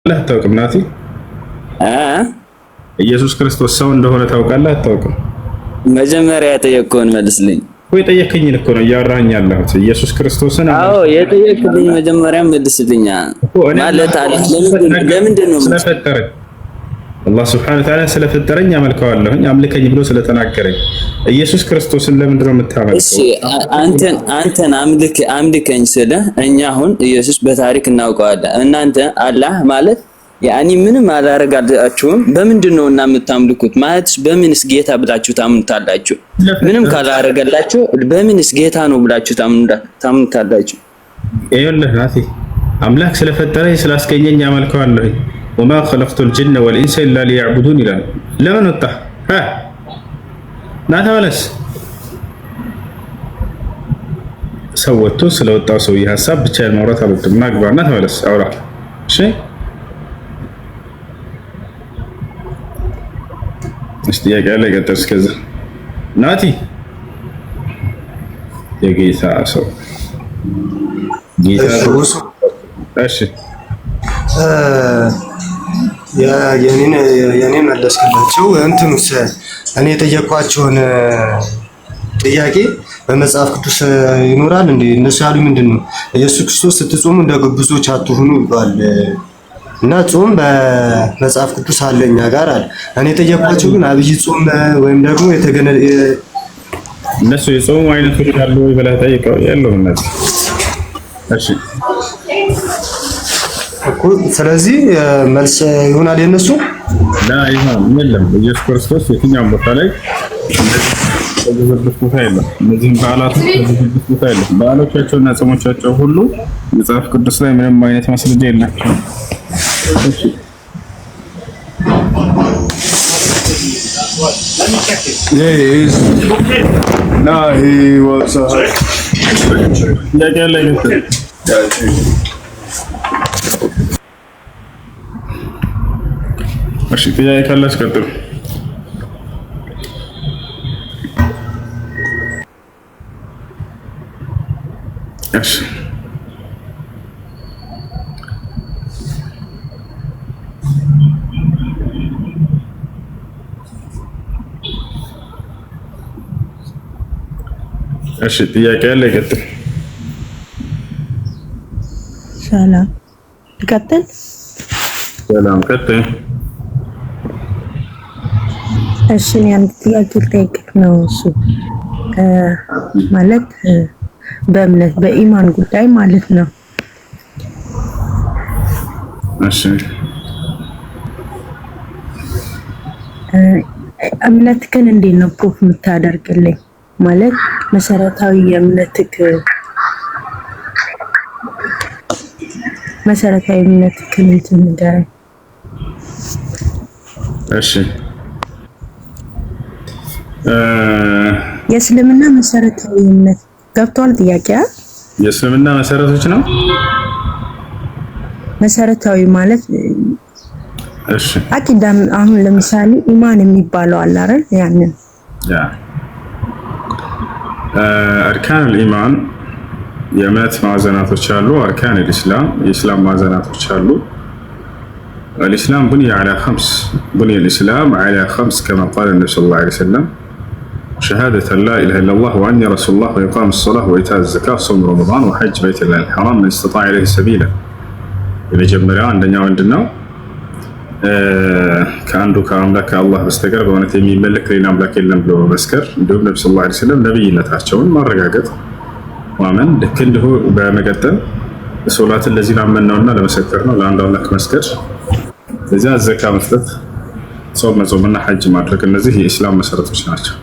አታውቅም? ናቲ እ ኢየሱስ ክርስቶስ ሰው እንደሆነ ታውቃለህ አታውቅም? መጀመሪያ የጠየቅኩህን መልስልኝ። እኮ የጠየከኝን እኮ ነው እያወራኸኝ ያለሁት። ኢየሱስ ክርስቶስን አዎ የጠየቅልኝ መጀመሪያ መልስልኛ። እኮ እኔ ማለት አለ ለምንድን ነው ስለፈጠረኝ አላህ ስብሐነ ወተዓላ ስለፈጠረኝ አመልከዋለሁኝ፣ አምልከኝ ብሎ ስለተናገረኝ ኢየሱስ ክርስቶስን ለምንድን ነው የምታመልከው? እሺ አንተን አምልክ አምልከኝ ስለ እኛ አሁን ኢየሱስ በታሪክ እናውቀዋለን። እናንተ አላህ ማለት ያኒ ምንም አላረጋችሁም። በምንድን ነው እና የምታምልኩት? ማለት በምንስ ጌታ ብላችሁ ታምኑታላችሁ? ምንም ካላረገላችሁ በምንስ ጌታ ነው ብላችሁ ታምኑታላችሁ? ይኸውልህ ናቲ አምላክ ስለፈጠረኝ ስላስገኘኝ አመልከዋለሁኝ። وما خلقت الجن والإنس إلا ليعبدون ይላል። ለምን ወጣህ? ና ተመለስ። ሰው ወጥቶ ስለወጣው ሰውዬ ሀሳብ ብቻዬን ማውራት አልወድም። ና ግባ እና ተመለስ፣ አውራ። እሺ እሺ፣ ጥያቄ አለ ቀጥል። እስከዛ ናቲ የጌታ ሰው ጌታ። እሺ። የኔን መለስክላቸው። እንትኑስ እኔ የጠየኳቸውን ጥያቄ በመጽሐፍ ቅዱስ ይኖራል እንዴ? እነሱ ያሉ ምንድን ነው? ኢየሱስ ክርስቶስ ስትጾሙ እንደ ግብዞች አትሁኑ ይባል እና ጾም በመጽሐፍ ቅዱስ አለ እኛ ጋር አለ። እኔ የጠየኳቸው ግን አብይ ጾም ወይም ደግሞ የተገነ እነሱ የጾሙ አይነቶች አሉ ወይ ብለህ ጠይቀው የለውም እነዚህ። እሺ። እኮ ስለዚህ መልስ ይሆናል የነሱ። لا ይሆን የለም። ኢየሱስ ክርስቶስ የትኛውም ቦታ ላይ ያዘዘበት ቦታ የለም። እነዚህም በዓላት ያዘዘበት ቦታ የለም። በዓሎቻቸውና ጾሞቻቸው ሁሉ መጽሐፍ ቅዱስ ላይ ምንም አይነት ማስረጃ የላቸውም። እሺ። Yeah, he's nah. He was. ጥያቄ ያለ ይመስል Yeah, እሺ፣ ጥያቄ ካለ አስቀጥሉ። እሺ። እሺ፣ ጥያቄ ያለ ይቀጥል። ሰላም፣ ልቀጥል? ሰላም፣ ቀጥል። እሺ፣ እኔ አንድ ጥያቄ ልጠይቅህ ነው። እሱ ማለት በእምነት በኢማን ጉዳይ ማለት ነው። እሺ። እምነትህን እንዴት ነው proof የምታደርግልኝ? ማለት መሰረታዊ እምነትህን እንትን ንገረኝ። እሺ። የእስልምና መሰረታዊ እምነት ገብቷል? ጥያቄ የእስልምና መሰረቶች ነው። መሰረታዊ ማለት እሺ። አቂዳም አሁን ለምሳሌ ኢማን የሚባለው አለ አይደል? ያንን። Yeah፣ أركان الإيمان የእምነት ማዕዘናቶች አሉ። أركان الإسلام የኢስላም ማዕዘናቶች አሉ። الإسلام بني على خمس، بني الإسلام على خمس كما قال النبي صلى الله عليه وسلم: شهادة أن لا إله إلا الله وأني رسول الله وإقام الصلاة وإيتاء الزكاة صوم رمضان وحج بيت الله الحرام من استطاع إليه سبيلا። የመጀመሪያው አንደኛው ምንድን ነው? ከአንዱ ከአምላክ ከአላህ በስተቀር በእውነት የሚመለክ ሌላ አምላክ የለም ብሎ መመስከር፣ እንዲሁም ነቢ صلى الله عليه وسلم ነብይነታቸውን ማረጋገጥ ማመን። ልክ እንዲሁ በመቀጠል ሶላትን ለዚህ ላመን ነውና ለመሰከር ነው፣ ለአንድ አምላክ መስገድ፣ ከዚያ ዘካ መስጠት፣ ጾም መጾምና ሐጅ ማድረግ፣ እነዚህ የኢስላም መሰረቶች ናቸው።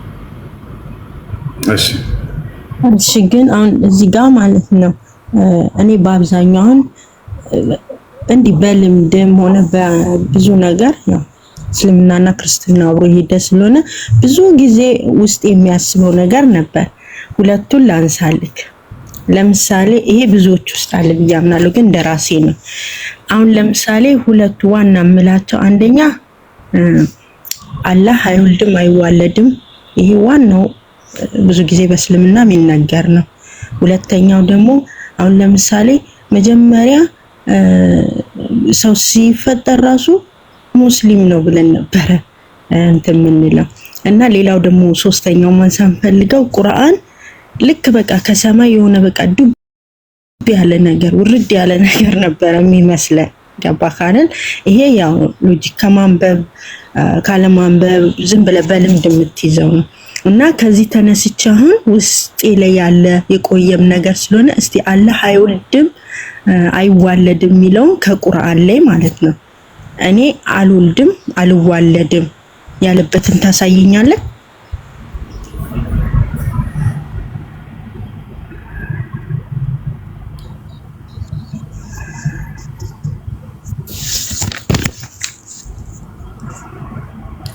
እሺ። እሺ፣ ግን አሁን እዚህ ጋር ማለት ነው እኔ በአብዛኛው አሁን እንዲህ በልምድም ሆነ በብዙ ነገር ያው እስልምናና ክርስትና አብሮ ሄደ ስለሆነ ብዙ ጊዜ ውስጥ የሚያስበው ነገር ነበር። ሁለቱን ላንሳልክ። ለምሳሌ ይሄ ብዙዎች ውስጥ አለ ብዬ አምናለሁ፣ ግን እንደራሴ ነው። አሁን ለምሳሌ ሁለቱ ዋና የምላቸው አንደኛ አላህ አይወልድም አይዋለድም። ይሄ ዋናው ብዙ ጊዜ በእስልምና የሚነገር ነው። ሁለተኛው ደግሞ አሁን ለምሳሌ መጀመሪያ ሰው ሲፈጠር ራሱ ሙስሊም ነው ብለን ነበረ እንትን የምንለው። እና ሌላው ደግሞ ሶስተኛው ማንሳት ፈልገው ቁርአን ልክ በቃ ከሰማይ የሆነ በቃ ዱብ ያለ ነገር ውርድ ያለ ነገር ነበረ የሚመስለን። ገባ ካልን ይሄ ያው logic ከማንበብ ካለማንበብ ዝም ብለህ በልምድ የምትይዘው ነው። እና ከዚህ ተነስቼ አሁን ውስጤ ላይ ያለ የቆየም ነገር ስለሆነ እስቲ አላህ አይወልድም አይዋለድም የሚለውን ከቁርአን ላይ ማለት ነው እኔ አልወልድም አልዋለድም ያለበትን ታሳየኛለህ?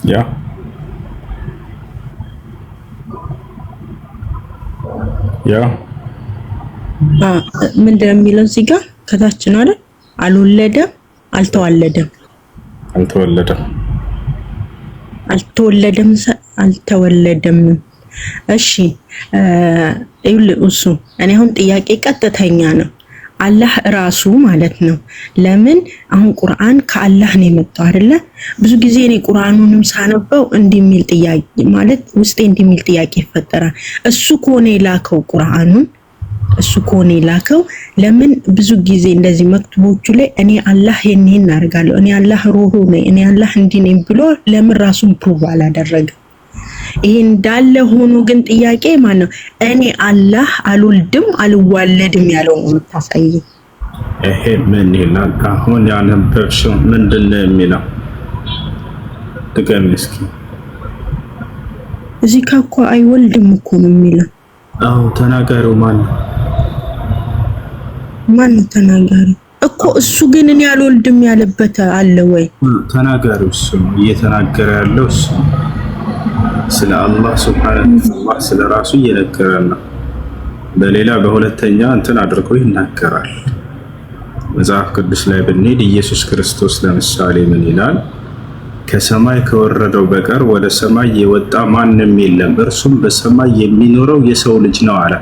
Yeah, yeah. ምንድን ነው የሚለው እዚህ ጋር ከታች ነው አይደል? አልወለደም አልተዋለደም። አልተወለደም። አልተወለደም አልተወለደም። እሺ ይኸውልህ እሱ እኔ አሁን ጥያቄ ቀጥተኛ ነው። አላህ ራሱ ማለት ነው። ለምን አሁን ቁርአን ከአላህ ነው የመጣው አይደለ? ብዙ ጊዜ እኔ ቁርአኑንም ሳነበው እንዲህ የሚል ጥያቄ ማለት ውስጤ እንዲህ የሚል ጥያቄ ይፈጠራል። እሱ ከሆነ የላከው ቁርአኑን፣ እሱ ከሆነ የላከው ለምን ብዙ ጊዜ እንደዚህ መክቱቦቹ ላይ እኔ አላህ ይሄን ይሄን አደርጋለሁ፣ እኔ አላህ ሩህሩህ ነኝ፣ እኔ አላህ እንዲህ ነኝ ብሎ ለምን ራሱን prove አላደረገም? ይሄ እንዳለ ሆኖ ግን ጥያቄ ማን ነው እኔ አላህ አልወልድም አልዋለድም ያለው ነው የምታሳየኝ። ይሄ ምን ይላል? አሁን ያነበብሽው ምንድን ነው የሚለው? ድገሚ እስኪ። እዚህ ጋ እኮ አይወልድም እኮ ነው የሚለው። አዎ፣ ተናጋሪው ማን ነው? ማን ነው ተናጋሪ እኮ? እሱ ግን እኔ አልወልድም ያለበት አለ ወይ? ተናጋሪው እሱ ነው፣ እየተናገረ ያለው እሱ ነው። ስለ አላህ سبحانه ወተዓላ ስለ ራሱ እየነገረን ነው። በሌላ በሁለተኛ እንትን አድርጎ ይናገራል። መጽሐፍ ቅዱስ ላይ ብንሄድ ኢየሱስ ክርስቶስ ለምሳሌ ምን ይላል? ከሰማይ ከወረደው በቀር ወደ ሰማይ የወጣ ማንም የለም፣ እርሱም በሰማይ የሚኖረው የሰው ልጅ ነው አለ።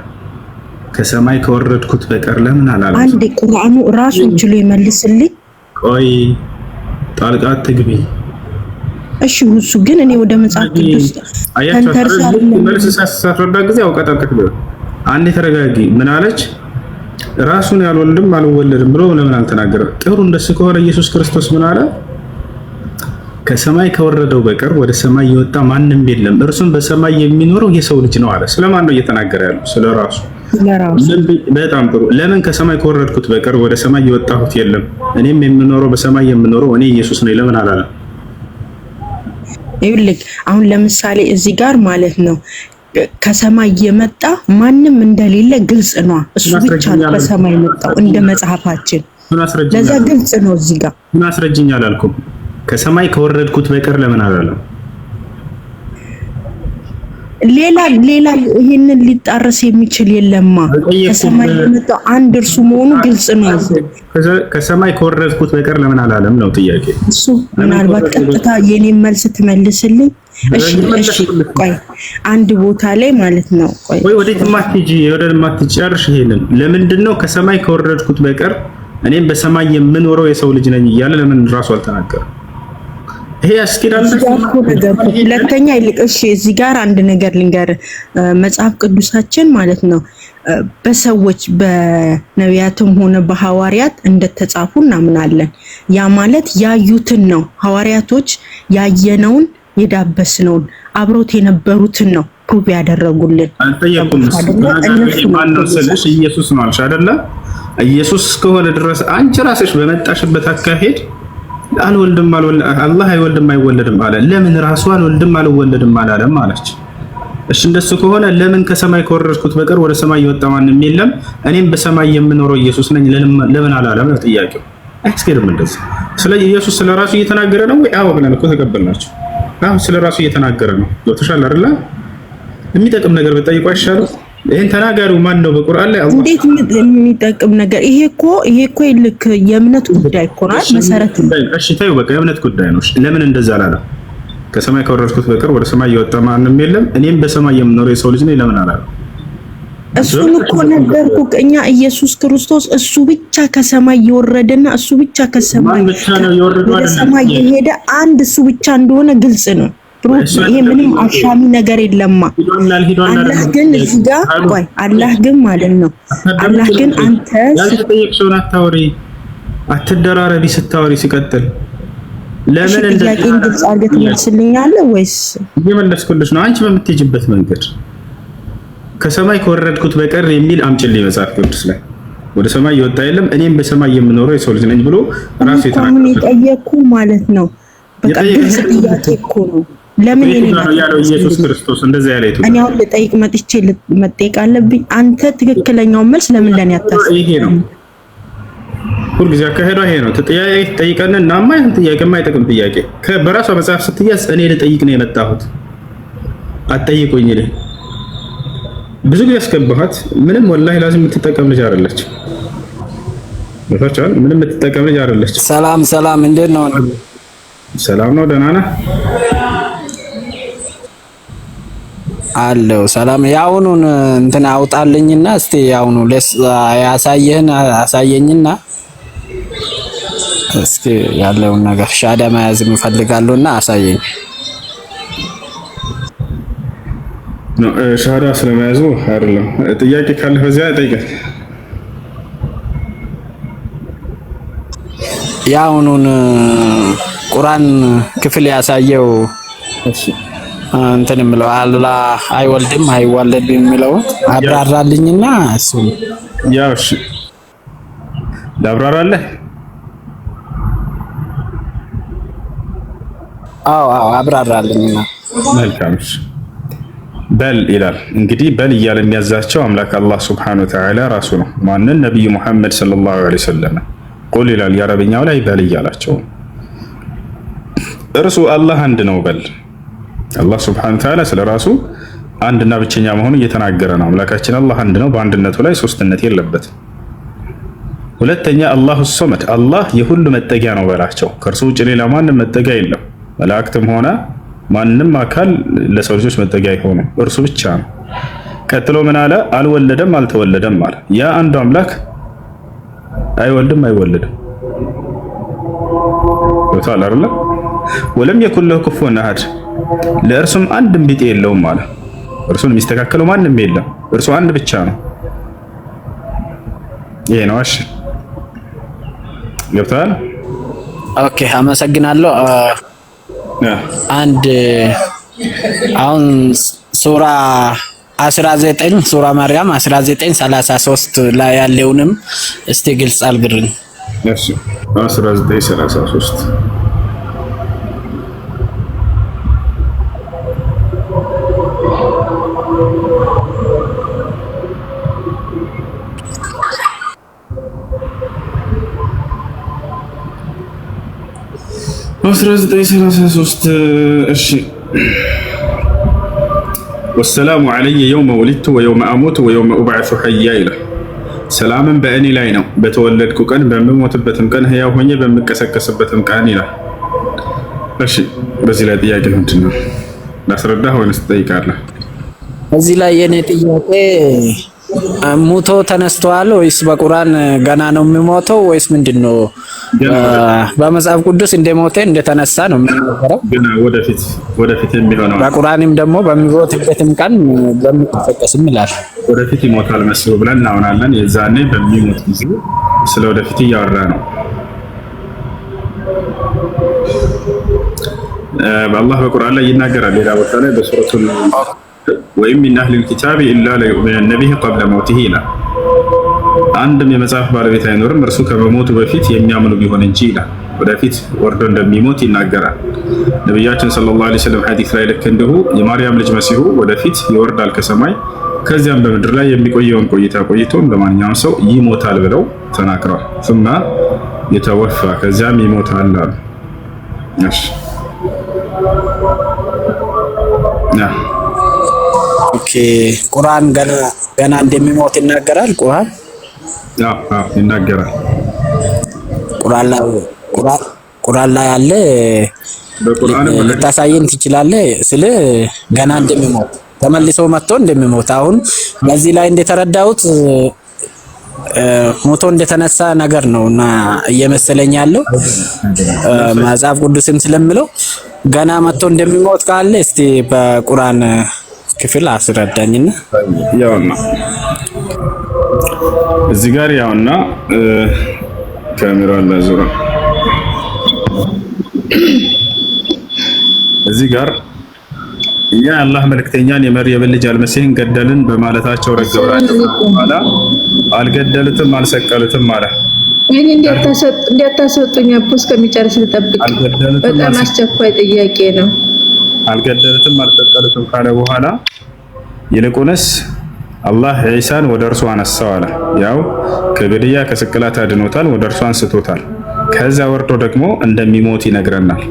ከሰማይ ከወረድኩት በቀር ለምን አላለም? አንድ ቁርአኑ ራሱን ችሎ ይመልስልኝ። ቆይ ጣልቃ አትግቢ። እሺ እሱ ግን እኔ ወደ መጽሐፍ ቅዱስ ተንተርሳ መልስ ሳስረዳ ጊዜ አውቀጠጥክ አንዴ ተረጋጊ። ምን አለች? ራሱን ያልወልድም አልወለድም ብሎ ለምን አልተናገረም? ጥሩ እንደሱ ከሆነ ኢየሱስ ክርስቶስ ምን አለ? ከሰማይ ከወረደው በቀር ወደ ሰማይ የወጣ ማንም የለም፣ እርሱም በሰማይ የሚኖረው የሰው ልጅ ነው አለ። ስለማን ነው እየተናገረ ያለው? ስለ ራሱ። በጣም ጥሩ። ለምን ከሰማይ ከወረድኩት በቀር ወደ ሰማይ የወጣሁት የለም፣ እኔም የምኖረው በሰማይ የምኖረው እኔ ኢየሱስ ነኝ ለምን አላለም? ይኸውልህ አሁን ለምሳሌ እዚህ ጋር ማለት ነው ከሰማይ የመጣ ማንም እንደሌለ ግልጽ ነው። እሱ ብቻ ነው ከሰማይ የመጣው እንደ መጽሐፋችን፣ ለዛ ግልጽ ነው። እዚህ ጋር ምን አስረጅኝ አላልኩም። ከሰማይ ከወረድኩት በቀር ለምን አላለም? ሌላ ሌላ ይሄንን ሊጣረስ የሚችል የለማ። ከሰማይ የመጣው አንድ እርሱ መሆኑ ግልጽ ነው። ከሰማይ ከወረድኩት በቀር ለምን አላለም ነው ጥያቄ። እሱ ምናልባት ቀጥታ የኔን መልስ ትመልስልኝ። እሺ እሺ፣ ቆይ አንድ ቦታ ላይ ማለት ነው። ቆይ ወይ ወዴት ማትጂ ወደ ማትጂ ጨርሽ። ይሄንን ለምንድን ነው ከሰማይ ከወረድኩት በቀር እኔም በሰማይ የምኖረው የሰው ልጅ ነኝ እያለ ለምን ራሱ አልተናገረም? ይሄ ያስኬዳል። ሁለተኛ ይልቅ እሺ፣ እዚህ ጋር አንድ ነገር ልንገር። መጽሐፍ ቅዱሳችን ማለት ነው በሰዎች በነቢያትም ሆነ በሐዋርያት እንደተጻፉ እናምናለን። ያ ማለት ያዩትን ነው። ሐዋርያቶች ያየነውን የዳበስነውን አብሮት የነበሩትን ነው prove ያደረጉልን። አልጠየቁም። ማነው ስልሽ ኢየሱስ ነው አልሽ አይደለ? ኢየሱስ እስከሆነ ድረስ አንቺ ራስሽ በመጣሽበት አካሄድ አልወልድም አላህ አይወልድም አይወለድም አለ። ለምን ራሱ አልወልድም አልወለድም አላለም አለች። እሺ እንደሱ ከሆነ ለምን ከሰማይ ከወረድኩት በቀር ወደ ሰማይ የወጣ ማንም የለም እኔም በሰማይ የምኖረው ኢየሱስ ነኝ ለምን አላለም ነው ጥያቄው። አያስኬድም እንደዚህ። ስለዚህ ኢየሱስ ስለ ራሱ እየተናገረ ነው ወይ? አዎ ብለን እኮ ተቀበልናቸው። አዎ ስለ ራሱ እየተናገረ ነው። ገብቶሻል አይደለ? የሚጠቅም ነገር ብጠይቁ አይሻልም? ይሄን ተናጋሪው ማን ነው? በቁርአን ላይ አላህ። እንዴት የሚጠቅም ነገር? ይሄ እኮ ልክ የእምነት ጉዳይ እኮ ነው መሰረት። እሺ ተይው በቃ የእምነት ጉዳይ ነው። ለምን እንደዛ አላለም? ከሰማይ ከወረድኩት በቀር ወደ ሰማይ የወጣ ማንም የለም እኔም በሰማይ የምኖረው የሰው ልጅ ነኝ ለምን አላለም? እሱን እኮ ነገርኩህ። እኛ ኢየሱስ ክርስቶስ እሱ ብቻ ከሰማይ የወረደና እሱ ብቻ ከሰማይ ማን ብቻ ነው የወረደው? ወደ አይደለም ሰማይ የሄደ አንድ እሱ ብቻ እንደሆነ ግልጽ ነው። Bro እሱ ይሄ ምንም አሻሚ ነገር የለማ። ሂዷል ሂዷል አላህ ግን እዚህ ጋር ቆይ፣ አላህ ግን ማለት ነው አላህ ግን አንተ ያልተጠየቅሽውን አታውሪ፣ አትደራረቢ ስታወሪ። ሲቀጥል እሺ፣ ለምን እንደዚህ ጥያቄን ግልጽ አድርገህ ትመልስልኛለህ ወይስ? እየመለስኩልሽ ነው። አንቺ በምትሄጂበት መንገድ ከሰማይ ከወረድኩት በቀር የሚል አምጪልኝ መጽሐፍ ቅዱስ ላይ። ወደ ሰማይ የወጣ የለም፣ እኔም በሰማይ የምኖረው የሰው ልጅ ነኝ ብሎ ራሱ እኔ እኮ አሁን የተናገረው የጠየቅኩህ ማለት ነው በቃ ግልጽ ጥያቄ እኮ ነው። ለምን የቱ የኔን ጋር ነው ያለው ኢየሱስ አትመልስልኝም? ክርስቶስ? እንደዛ ያለ የቱ እኔ ጋር? አሁን ልጠይቅ መጥቼ መጠየቅ አለብኝ? አንተ ትክክለኛውን መልስ ለምን ለኔ ይሄ ነው አታስቀምጥም? ሁልጊዜ አካሄዷ ይሄ ነው። ጥያቄ ጠይቀን እና የማይሆን ጥያቄ፣ የማይጠቅም ጥያቄ በራሷ መጽሐፍ ስትያዝ እኔ ልጠይቅ ነው የመጣሁት አትጠይቁኝ እኔ ብዙ ጊዜ ያስገባኋት ምንም ወላሂ ላዚም የምትጠቀም ልጅ አይደለች። ቦታቸዋል ምንም የምትጠቀም ልጅ አይደለች። ሰላም ሰላም፣ እንዴት ነው? ሰላም ነው፣ ደህና ነህ? አለው ሰላም። የአሁኑን እንትን አውጣልኝና እስቲ የአሁኑ ለስ ያሳየህን አሳየኝና እስኪ ያለውን ነገር ሻዳ መያዝ እፈልጋለሁና አሳየኝ። ሻሃዳ ስለመያዙ አይደለም። ጥያቄ ካለህ በዚያ ጠይቀህ። የአሁኑን ቁርአን ክፍል ያሳየው እንትን የምለው አላህ አይወልድም አይዋለድም የሚለው አብራራልኝና እሱ ያው እሺ ላብራራለህ። አዎ አዎ አብራራልኝና። መልካም እሺ። በል ይላል እንግዲህ፣ በል እያለ የሚያዛቸው አምላክ አላህ سبحانه وتعالى ራሱ ነው። ማንን? ነቢዩ ሙሐመድ صلى الله عليه وسلم። قل ይላል የአረብኛው ላይ በል እያላቸው፣ እርሱ አላህ አንድ ነው በል። አላህ سبحانه وتعالى ስለ ራሱ አንድና ብቸኛ መሆኑ እየተናገረ ነው። አምላካችን አላህ አንድ ነው፣ በአንድነቱ ላይ ሶስትነት የለበትም። ሁለተኛ الله الصمد፣ አላህ የሁሉ መጠጊያ ነው በላቸው። ከእርሱ ውጭ ሌላ ማንም መጠጊያ የለም። መላእክትም ሆነ ማንም አካል ለሰው ልጆች መጠጊያ አይሆኑም፣ እርሱ ብቻ ነው። ቀጥሎ ምን አለ? አልወለደም አልተወለደም አለ። ያ አንዱ አምላክ አይወልድም አይወለድም። ገብቶሃል አይደለ? ولم يكن له كفوا أحد፣ ለእርሱም አንድም ቢጤ የለውም አለ። እርሱን የሚስተካከለው ማንም የለም፣ እርሱ አንድ ብቻ ነው። ይሄ ነው። እሺ ገብቶሃል? Okay አመሰግናለሁ። አንድ አሁን ሱራ 19፣ ሱራ ማርያም 1933 ላይ ያለውንም እስቲ ግልጽ አድርግልኝ። እሺ 1933፣ 1933። እሺ፣ والسلام علي يوم ولدت ويوم أموت ويوم أبعث حيا ይላል። ሰላምን በእኔ ላይ ነው በተወለድኩ ቀን፣ በምሞትበትም ቀን፣ ህያው ሆኜ በምቀሰቀስበትም ቀን ይላል። እሺ በዚህ ላይ ጥያቄ ምንድን ነው? ላስረዳህ ወይንስ ትጠይቃለህ? እዚህ ላይ የኔ ጥያቄ ሙቶ ተነስተዋል ወይስ በቁርአን ገና ነው የሚሞተው ወይስ ምንድን ነው? በመጽሐፍ ቅዱስ እንደሞተ እንደተነሳ ነው የሚነገረው። ገና ወደፊት ወደፊት የሚሆነው። በቁርአንም ደግሞ በሚሞትበትም ቀን በሚቀሰቀስም ይላል። ወደፊት ይሞታል መስሎ ብለን እናምናለን። የዛኔ በሚሞት ጊዜ ስለ ወደፊት እያወራ ነው። በአላህ በቁርአን ላይ ይናገራል። ሌላ ቦታ ላይ በሱረቱል وإن من أهل الكتاب إلا ليؤمنن به قبل موته ይላል። አንድም የመጽሐፍ ባለቤት አይኖርም እርሱ ከመሞቱ በፊት የሚያምኑ ቢሆን እንጂ ይላል። ወደፊት ወርዶ እንደሚሞት ይናገራል። ነቢያችን صلى الله عليه وسلم ሐዲስ ላይ ልክ እንዲሁ የማርያም ልጅ መሲሁ ወደፊት ይወርዳል ከሰማይ፣ ከዚያም በምድር ላይ የሚቆየውን ቆይታ ቆይቶ እንደማንኛውም ሰው ይሞታል ብለው ተናግረዋል። ثم يتوفى ከዚያም ይሞታል አሉ። እሺ። Okay፣ ቁርአን ገና ገና እንደሚሞት ይናገራል። ቁርአን አዎ ይናገራል። ቁርአን ላይ ያለ በቁርአንም ልታሳየን ትችላለህ? ስለ ገና እንደሚሞት ተመልሶ መጥቶ እንደሚሞት አሁን በዚህ ላይ እንደተረዳሁት ሞቶ እንደተነሳ ነገር ነው እና እየመሰለኝ ያለው መጽሐፍ ቅዱስም ስለሚለው ገና መጥቶ እንደሚሞት ካለ እስቲ በቁርአን ክፍል አስረዳኝና። ያውና እዚህ ጋር ያውና ካሜራውን ላዙራ። እዚህ ጋር እኛ የአላህ መልእክተኛን የመርየምን ልጅ አልመሲህን ገደልን በማለታቸው ረገምናቸው በኋላ አልገደሉትም፣ አልሰቀሉትም አለ። እኔ እንዲያታሰጡኝ አቦ እስከሚጨርስ ልጠብቅ። በጣም አስቸኳይ ጥያቄ ነው። አልገደሉትም፣ አልሰቀሉትም ካለ በኋላ ይልቁንስ አላህ ዒሳን ወደ እርሱ አነሳው አለ። ያው ከግድያ ከስቅላት አድኖታል፣ ወደ እርሱ አንስቶታል። ከዛ ወርዶ ደግሞ እንደሚሞት ይነግረናል።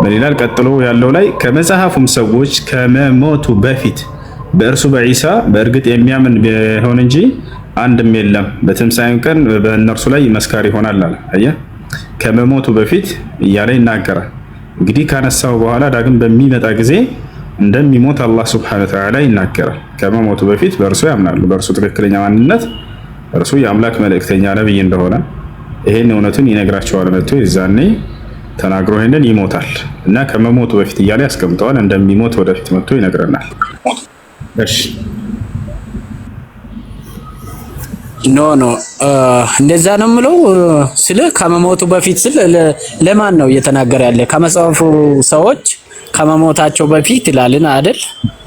ምን ይላል? ቀጥሎ ያለው ላይ ከመጽሐፉም ሰዎች ከመሞቱ በፊት በእርሱ በዒሳ በእርግጥ የሚያምን ቢሆን እንጂ አንድም የለም፣ በትንሣኤው ቀን በእነርሱ ላይ መስካሪ ይሆናል አለ። አየህ፣ ከመሞቱ በፊት እያለ ይናገራል። እንግዲህ ካነሳው በኋላ ዳግም በሚመጣ ጊዜ እንደሚሞት አላህ سبحانه وتعالى ይናገራል። ከመሞቱ በፊት በእርሱ ያምናሉ። በእርሱ ትክክለኛ ማንነት እርሱ የአምላክ መልእክተኛ ነብይ እንደሆነ ይሄን እውነቱን ይነግራቸዋል። መጥቶ የዛኔ ተናግሮ ይሄንን ይሞታል እና ከመሞቱ በፊት እያለ ያስቀምጠዋል። እንደሚሞት ወደፊት መጥቶ ይነግረናል። እሺ። No, no፣ እንደዛ ነው የምለው ስለ ከመሞቱ በፊት ስል ለማን ነው እየተናገረ ያለ? ከመጽሐፉ ሰዎች ከመሞታቸው በፊት ይላልን አይደል?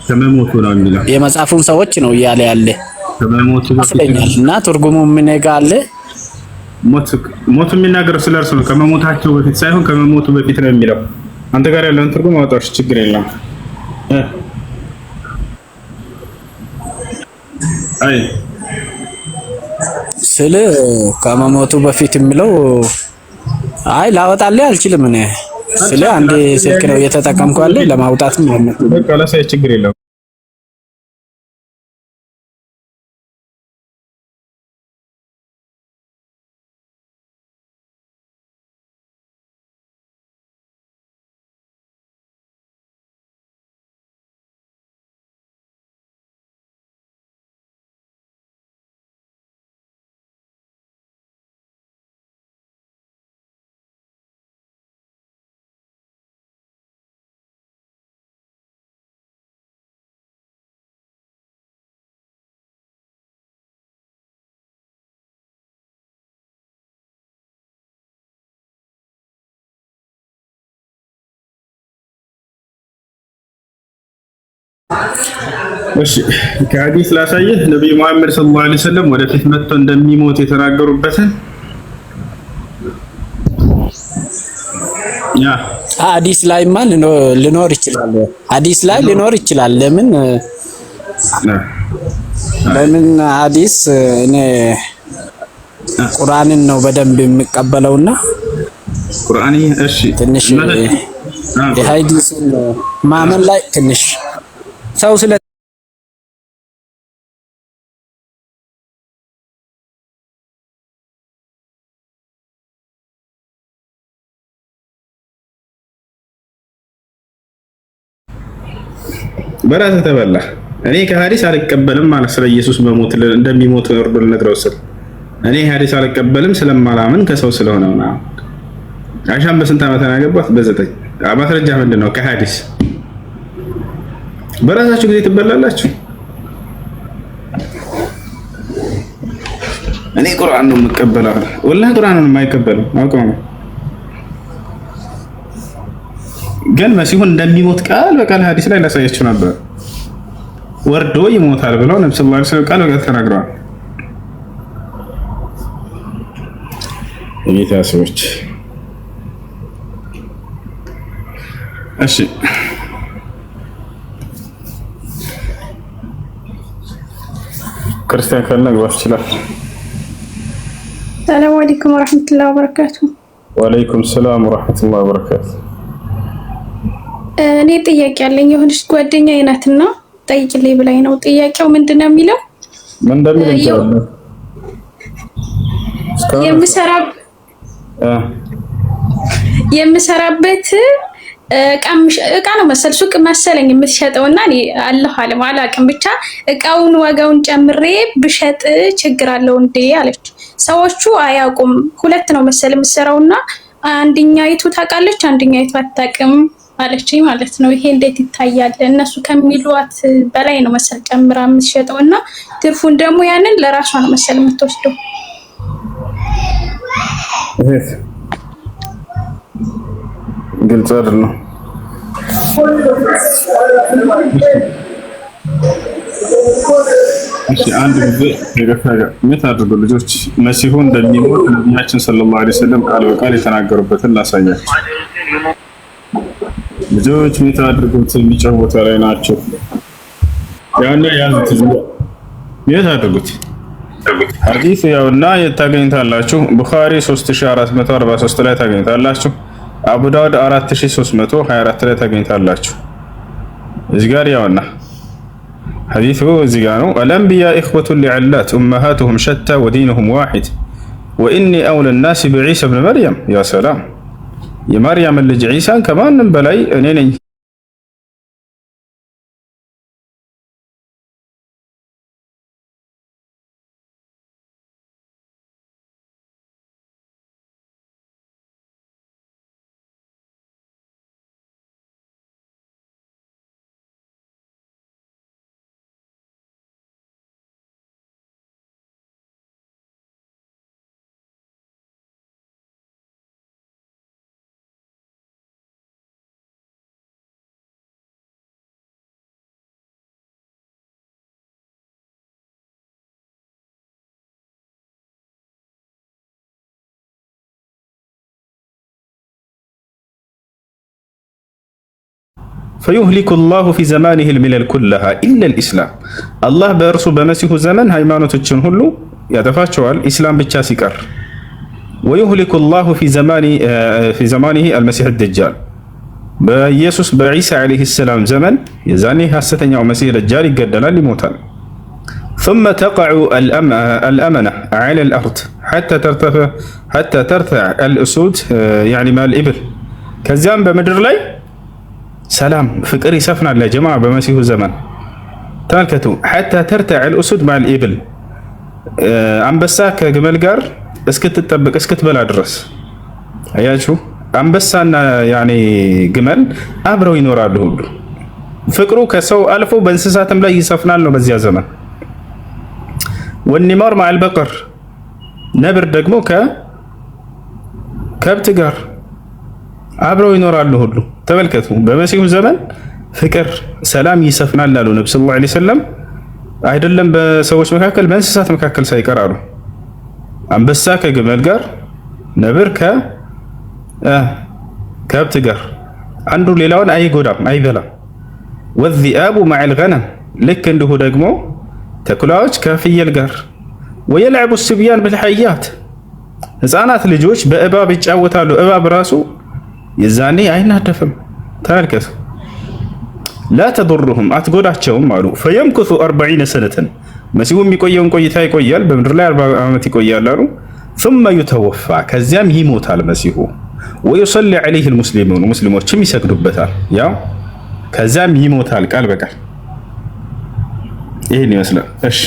ከመሞቱ ነው የሚለው። የመጽሐፉን ሰዎች ነው እያለ ያለ ከመሞቱ በፊት ይመስለኛል። እና ትርጉሙ ምን ጋር አለ? ሞቱ የሚናገረው ስለ እርሱ ነው። ከመሞታቸው በፊት ሳይሆን ከመሞቱ በፊት ነው የሚለው። አንተ ጋር ያለውን ትርጉም አውጣሽ፣ ችግር የለም። አይ ስል ከመሞቱ በፊት የሚለው አይ ላወጣልህ አልችልም። እኔ ስለ አንድ ስልክ ነው እየተጠቀምኩ ያለ ለማውጣትም በቃ ላሳይ፣ ችግር የለም። እሺ፣ ከሐዲስ ላሳየህ። ነብዩ መሐመድ صلى الله عليه وسلم ወደፊት መጥቶ እንደሚሞት የተናገሩበትን ያ ሐዲስ ላይማ ሊኖር ይችላል። ሐዲስ ላይ ሊኖር ይችላል። ለምን ሐዲስ እኔ ቁርአንን ነው በደንብ የሚቀበለውና ቁርአን እሺ፣ ትንሽ የሐዲስን ማመን ላይ ትንሽ ሰው ስለ በራስህ ተበላ። እኔ ከሐዲስ አልቀበልም ማለት ስለ ኢየሱስ በሞት እንደሚሞት እርዱ ልነግረው ስል እኔ ሐዲስ አልቀበልም ስለማላምን ከሰው ስለሆነ ምናምን። አይሻን በስንት ዓመት ነው ያገባት? በ9። ማስረጃ ምንድን ነው? ከሐዲስ። በራሳችሁ ጊዜ ትበላላችሁ። እኔ ቁርአን ነው የምቀበለው። ወላሂ ቁርአንን የማይቀበለው አውቀው ነው። ግን መሲሁን እንደሚሞት ቃል በቃል ሐዲስ ላይ ላሳያችሁ ነበር። ወርዶ ይሞታል ብለው ነብዩ صلى الله عليه وسلم ቃል በቃል ተናግረዋል። የጌታ ሰዎች እሺ፣ ክርስቲያን ካለ መግባት ይችላል። ሰላም አለይኩም ወራህመቱላሂ ወበረካቱ። ወአለይኩም ሰላም ወራህመቱላሂ ወበረካቱ። እኔ ጥያቄ አለኝ። የሆነች ጓደኛዬ ናትና ጠይቅልኝ ብላኝ ነው። ጥያቄው ምንድን ነው የሚለው? ምን እንደሚል እንችላለን። የምሰራበት እቃ ነው መሰል ሱቅ መሰለኝ የምትሸጠው እና እኔ አለሁ አለም አላውቅም። ብቻ እቃውን ዋጋውን ጨምሬ ብሸጥ ችግር አለው እንዴ አለች። ሰዎቹ አያውቁም። ሁለት ነው መሰል የምትሰራውና አንደኛይቱ ታውቃለች፣ አንደኛይቱ አታውቅም አለችኝ ማለት ነው። ይሄ እንዴት ይታያል? እነሱ ከሚሏት በላይ ነው መሰል ጨምራ የምትሸጠው እና ትርፉን ደግሞ ያንን ለራሷ ነው መሰል የምትወስደው። እህት ግልጽ አይደለም። እሺ አንድ ጊዜ ይቅርታ ጋር mute አድርጉ ልጆች። መሲሁ እንደሚሞት ነቢያችን صلى الله عليه وسلم ቃል በቃል የተናገሩበትን ላሳያቸው። ልጆች mute አድርጉት፣ የሚጮህ ቦታ ላይ ናቸው። ያውና ያዙት፣ mute አድርጉት። ሐዲስ ያውና የት ታገኙታላችሁ? ቡኻሪ 3443 ላይ ታገኙታላችሁ። አቡ ዳውድ 4324 ላይ ታገኙታላችሁ። እዚህ ጋር ያውና ሐዲሱ እዚህ ጋር ነው። الأنبياء إخوة لعلات أمهاتهم شتى ودينهم واحد وإني أولى الناس بعيسى ابن مريم። يا سلام! የማርያምን ልጅ ዒሳን ከማንም በላይ እኔ ነኝ فيهلك الله في زمانه الملل كلها إلا الإسلام። አላህ በእርሱ በመሲሁ ዘመን ሃይማኖቶችን ሁሉ ያጠፋቸዋል ኢስላም ብቻ ሲቀር። ويهلك الله في زمانه المسيح الدجال። በኢየሱስ በዒሳ عليه السلام ዘመን የዛኔ ሐሰተኛው መሲህ ደጃል ይገደላል፣ ይሞታል። ثم تقع الأمنة على الأرض حتى ترتع الأسود يعني مع الإبل። ከዚያም በምድር ላይ ሰላም ፍቅር ይሰፍናል። ለጀማ በመሲሁ ዘመን ተመልከቱ። حتى ترتع الأسود مع الإبل አንበሳ ከግመል ጋር እስክትጠብቅ እስክትበላ ድረስ አያችሁ። አንበሳና ያኔ ግመል አብረው ይኖራሉ ሁሉ ፍቅሩ ከሰው አልፎ በእንስሳትም ላይ ይሰፍናል ነው በዚያ ዘመን። والنمار مع البقر ነብር ደግሞ ከከብት ጋር አብረው ይኖራሉ ሁሉ። ተመልከቱ በመሲሁ ዘመን ፍቅር፣ ሰላም ይሰፍናል አሉ ነቢ صلى الله عليه وسلم። አይደለም በሰዎች መካከል በእንስሳት መካከል ሳይቀር አሉ። አንበሳ ከግመል ጋር፣ ነብር ከከብት ጋር አንዱ ሌላውን አይጎዳም፣ አይበላም። والذئاب مع الغنم ልክ እንዲሁ ደግሞ ተኩላዎች ከፍየል ጋር። ويلعب الصبيان بالحيات ህፃናት ልጆች በእባብ ይጫወታሉ። እባብ ራሱ የዛኔ አይናደፍም። ተመልከቱ። لا تضرهم አትጎዳቸውም አሉ። فيمكث 40 سنة መሲሁ የሚቆየውን ቆይታ ይቆያል፣ በምድር ላይ 40 ዓመት ይቆያል አሉ። ثم يتوفى ከዚያም ይሞታል መሲሁ። ويصلي عليه المسلمون ሙስሊሞችም ይሰግዱበታል። ያው ከዚያም ይሞታል ቃል በቃል ይህን ይመስላል። እሺ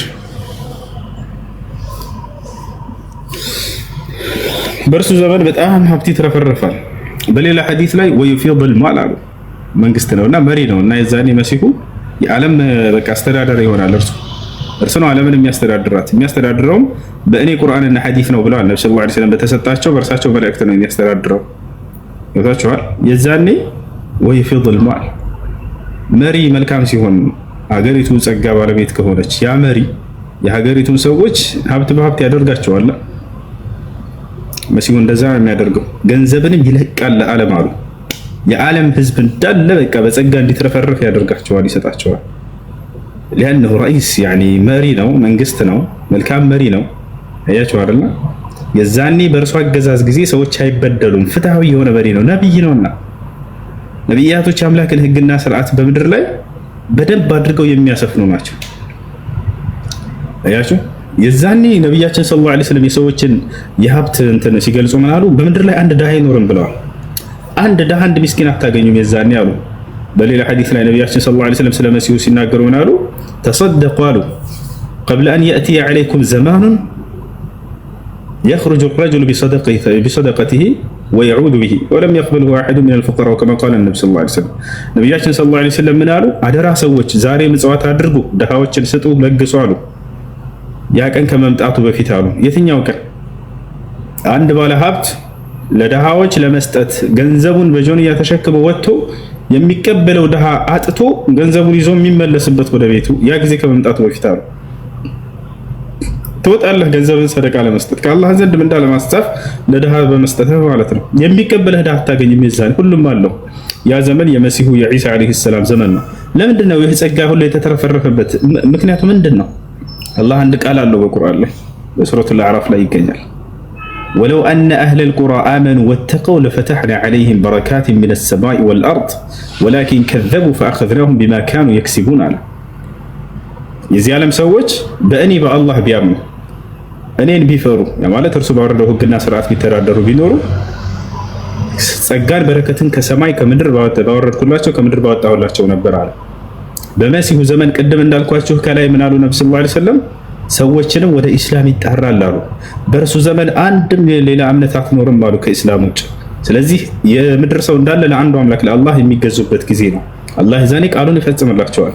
በእርሱ ዘመን በጣም ሀብት ይትረፈረፋል። በሌላ ሐዲስ ላይ ويفيض المال አሉ። መንግስት ነውና መሪ ነው እና የዛኔ መሲሁ የዓለም በቃ አስተዳደር ይሆናል። እርሱ ነው ዓለምን የሚያስተዳድራት። የሚያስተዳድረውም በእኔ ቁርአንና ሐዲስ ነው ብለዋል ነብዩ صلى الله عليه وسلم። በተሰጣቸው በእርሳቸው መልእክት ነው የሚያስተዳድረው። ገብታችኋል? የዛኔ ويفيض المال መሪ መልካም ሲሆን ሀገሪቱ ጸጋ ባለቤት ከሆነች ያ መሪ የሀገሪቱን ሰዎች ሀብት በሀብት ያደርጋቸዋል። መሲሁ እንደዛ ነው የሚያደርገው። ገንዘብንም ይለቃል ለዓለም አሉ። የዓለም ህዝብ እንዳለ በቃ በጸጋ እንዲትረፈረፍ ያደርጋቸዋል፣ ይሰጣቸዋል። لأنه رئيس يعني መሪ ነው፣ መንግስት ነው፣ መልካም መሪ ነው። አያቸው አይደለ? የዛኔ በእርሱ አገዛዝ ጊዜ ሰዎች አይበደሉም። ፍትሐዊ የሆነ መሪ ነው፣ ነብይ ነውና ነቢያቶች አምላክን ህግና ስርዓት በምድር ላይ በደንብ አድርገው የሚያሰፍኑ ናቸው። አያችሁ የዛኔ ነቢያችን صلى الله عليه وسلم የሰዎችን የሀብት እንትን ሲገልጹ ምን አሉ? በምድር ላይ አንድ ድሃ አይኖርም ብለዋል። አንድ ድሃ አንድ ምስኪን አታገኙም የዛኔ አሉ። በሌላ ሐዲስ ላይ ነቢያችን صلى الله عليه وسلم ስለ መሲሁ ሲናገሩ ምን አሉ? تصدقوا አሉ قبل أن يأتي عليكم زمان يخرج الرجل بصدقته ويعود به ولم يقبله أحد من الفقراء كما قال النبي صلى الله عليه وسلم። ነቢያችን صلى الله عليه وسلم ምን አሉ? አደራ ሰዎች ዛሬ ምጽዋት አድርጉ፣ ድሃዎችን ስጡ፣ ለግሱ አሉ። ያ ቀን ከመምጣቱ በፊት አሉ። የትኛው ቀን? አንድ ባለ ሀብት ለድሃዎች ለመስጠት ገንዘቡን በጆንያ ተሸክሞ ወጥቶ የሚቀበለው ድሃ አጥቶ ገንዘቡን ይዞ የሚመለስበት ወደ ቤቱ፣ ያ ጊዜ ከመምጣቱ በፊት አሉ። ትወጣለህ ገንዘብን ሰደቃ ለመስጠት፣ ከአላህ ዘንድ ምንዳ ለማስጻፍ፣ ለድሃ በመስጠት ማለት ነው። የሚቀበልህ ድሃ አታገኝም። የዛን ሁሉም አለው። ያ ዘመን የመሲሁ የዒሳ عليه السلام ዘመን ነው። ለምንድን ነው ይህ ጸጋ ሁሉ የተትረፈረፈበት? ምክንያቱ ምንድን ነው? አላህ አንድ ቃል አለው በቁርአን ላይ፣ በሱረቱል አዕራፍ ላይ ይገኛል። ولو أن أهل القرى آمنوا واتقوا لفتحنا عليهم بركات من السماء والأرض ولكن كذبوا فأخذناهم بما كانوا يكسبون አለ። የዚህ ዓለም ሰዎች በእኔ በአላህ ቢያምኑ፣ እኔን ቢፈሩ፣ ማለት እርሱ ባወረደው ህግና ስርዓት ቢተዳደሩ ቢኖሩ፣ ጸጋን በረከትን ከሰማይ ከምድር ባወረድኩላቸው፣ ከምድር ባወጣሁላቸው ነበር አለ። በመሲሁ ዘመን ቅድም እንዳልኳችሁ ከላይ ምን አሉ ነቢ صلى الله عليه وسلم? ሰዎችንም ወደ ኢስላም ይጣራል አሉ። በእርሱ ዘመን አንድም ሌላ እምነት አትኖርም አሉ ከኢስላም ውጭ። ስለዚህ የምድር ሰው እንዳለ ለአንዱ አምላክ ለአላህ የሚገዙበት ጊዜ ነው። አላህ ዛኔ ቃሉን ይፈጽምላቸዋል።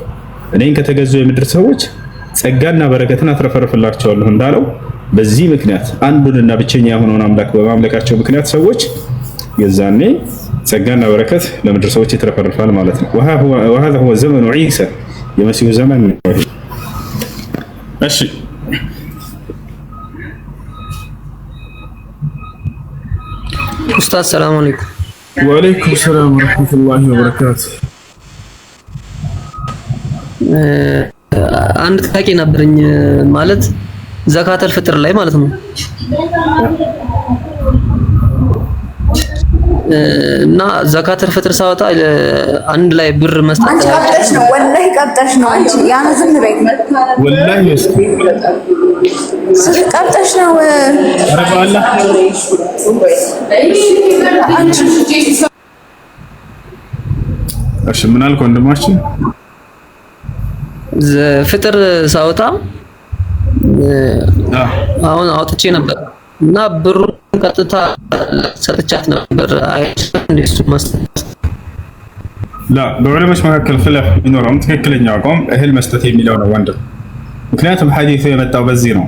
እኔን ከተገዙ የምድር ሰዎች ጸጋና በረከትን አትረፈርፍላቸዋለሁ እንዳለው፣ በዚህ ምክንያት አንዱንና ብቸኛ የሆነውን አምላክ በማምለካቸው ምክንያት ሰዎች የዛኔ ጸጋና በረከት ለምድር ሰዎች ይትረፈርፋል ማለት ነው። وهذا هو زمن عيسى፣ የመሲሁ ዘመን ነው። እሺ። ኡስታዝ سلام عليكم። وعليكم السلام ورحمة الله وبركاته። አንድ ጥያቄ ነበረኝ፣ ማለት ዘካተል ፍጥር ላይ ማለት ነው። እና ዘካተል ፍጥር ሳወጣ አንድ ላይ ብር መስጠት አንቺ ቀብጠሽ ነው፣ ወላሂ ቀብጠሽ ነው። አንቺ ያን ዝም በይ። ወላሂ ቀብጠሽ ነው። ኧረ በአላህ። አንቺ። እሺ፣ ምን አልክ ወንድማችን? ፍጥር ሳወጣ አሁን አውጥቼ ነበር እና ብሩን ቀጥታ ሰጥቻት ነበር። አይደል እሱ መስጠት? لا፣ በዑለሞች መካከል خلاف ቢኖረውም ትክክለኛው አቋም እህል መስጠት የሚለው ነው ወንድም። ምክንያቱም ሐዲሱ የመጣው በዚህ ነው።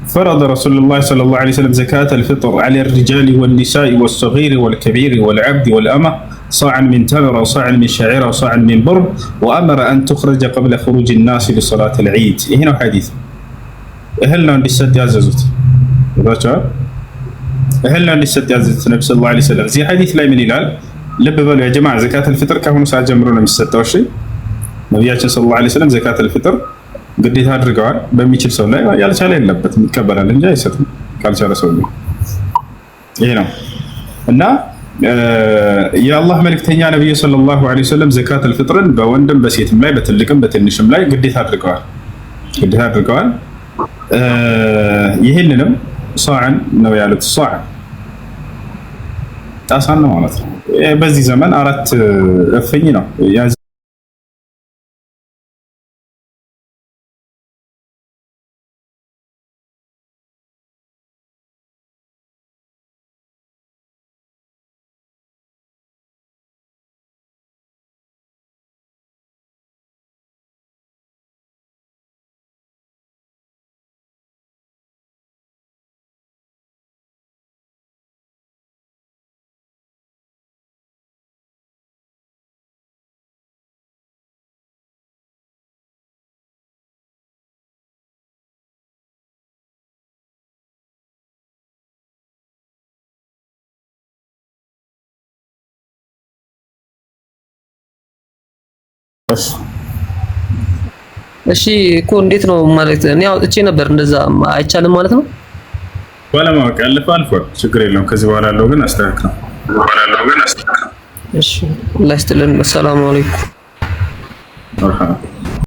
فرض رسول الله صلى الله عليه وسلم زكاة الفطر على الرجال والنساء والصغير والكبير والعبد والأمة صاعا من تمر وصاعا من شعير وصاعا من بر وأمر أن تخرج قبل خروج الناس لصلاة العيد። ይሄ ነው ሐዲስ። እህል ነው እንዲሰጥ ያዘዙት። ገብቷችኋል? እህል ነው እንዲሰጥ ያዘዙት ነቢ صلى الله عليه وسلم። እዚህ ሐዲስ ላይ ምን ይላል? ልብ በሉ يا جماعة፣ ዘካተል ፍጥር ከአሁኑ ሰዓት ጀምሮ ነው የሚሰጠው። እሺ፣ ነቢያችን صلى الله عليه وسلم ዘካተል ፍጥር ግዴታ አድርገዋል በሚችል ሰው ላይ። ያልቻለ የለበትም፣ ይቀበላል እንጂ አይሰጥም ካልቻለ ሰው። ይሄ ነው። እና የአላህ መልእክተኛ ነቢዩ صلى الله عليه وسلم ዘካተል ፍጥርን በወንድም በሴትም ላይ፣ በትልቅም በትንሽም ላይ ግዴታ አድርገዋል፣ ግዴታ አድርገዋል። ይህንንም صاعا ነው ያሉት። صاع ጣሳን ነው ማለት ነው። በዚህ ዘመን 4 እፍኝ ነው። እሺ እኮ እንዴት ነው ማለት? እኔ አውጥቼ ነበር፣ እንደዛ አይቻልም ማለት ነው? ባለማወቅ ያለፈ አልፏል፣ ችግር የለውም። ከዚህ በኋላ ያለው ግን አስተካክለው። እሺ፣ አላህ ይስጥልን። ሰላም አለይኩም። መርሐባ።